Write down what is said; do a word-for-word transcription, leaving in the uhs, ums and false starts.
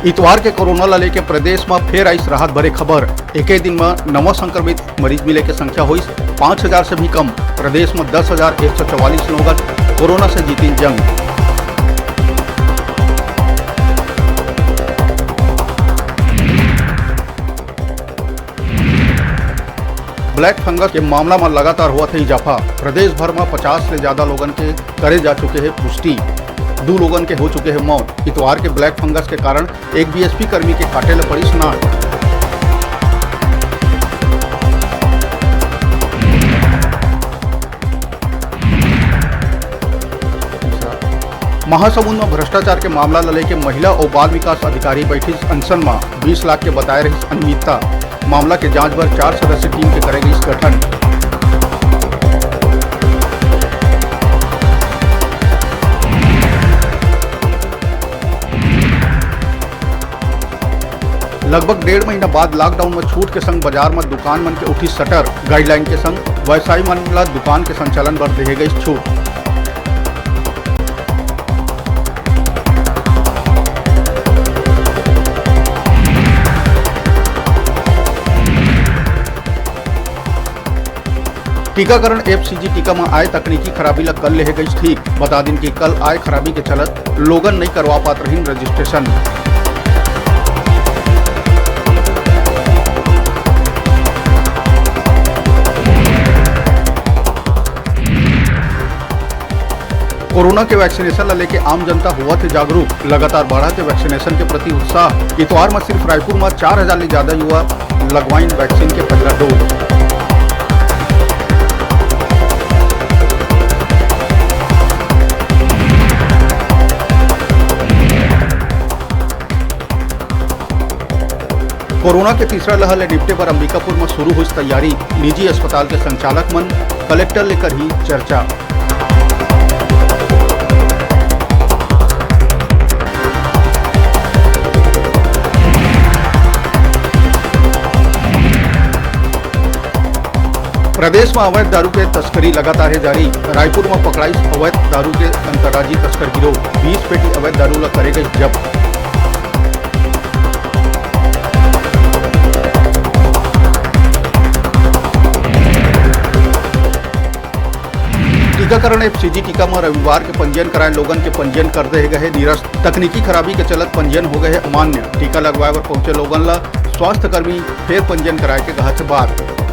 इतवार के कोरोना ल लेके प्रदेश म फेर आइस राहत भरे खबर। एके दिन म नवा संक्रमित मरीज मिले के संख्या होइस पाँच हजार से भी कम। प्रदेश म दस हजार एक सौ चवालीस लोगन कोरोना से जीतिन जंग। ब्लैक फंगस के मामला म लगातार होवत हे इजाफा। प्रदेश भर म पचास ले ज्यादा लोगन के करे जा चुके हे पुष्टि। दू लोगन के हो चुके हे मौत। इतवार के ब्लैक फंगस के कारण एक बीएसपी कर्मी के काटे ल पड़िस नाक। महासमुंद म भ्रष्टाचार के मामला ल लेके महिला अउ बाल विकास अधिकारी बैठिस अनशन म, बीस लाख के बताए रहिस अनियमितता। मामला के जांच बर चार सदस्य टीम के करे गइस गठन। लगभग डेढ़ महीना बाद लॉकडाउन म छूट के संग बाजार म दुकान मन के उठिस शटर। गाइडलाइन के संग व्यवसायी मन ल दुकान के संचालन बर देहे गइस छूट। टीकाकरण ऐप सीजी टीका म आए तकनीकी खराबी ल कल लेहे गइस ठीक। बता दिन कि कल आए खराबी के चलत लोगन नइ करवा पात रहिन रजिस्ट्रेशन। कोरोना के वैक्सीनेशन ल लेके आम जनता होवत हे जागरूक। लगातार बाढ़त हे वैक्सीनेशन के प्रति उत्साह। इतवार म सिर्फ रायपुर म चार हजार ले ज्यादा युवा लगवाइन वैक्सीन के पहला डोज। कोरोना के तीसरा लहर ले निपटे बर अंबिकापुर म शुरू होइस तैयारी। निजी अस्पताल के संचालक मन कलेक्टर ले करही चर्चा। प्रदेश म अवैध दारू के तस्करी लगातार हे जारी। रायपुर म पकड़ाइस अवैध दारू के अंतर्राज्यीय तस्कर गिरोह। बीस पेटी अवैध दारू ल करे गइस जब्त। टीकाकरण ऐप सीजी टीका म रविवार के पंजीयन कराए लोगन के पंजीयन कर दे गए हे निरस्त। तकनीकी खराबी के चलत पंजीयन हो गए हे अमान्य। टीका लगवाए बर पहुंचे लोगन ल स्वास्थ्य कर्मी फेर पंजीयन कराए के कहत हे बात।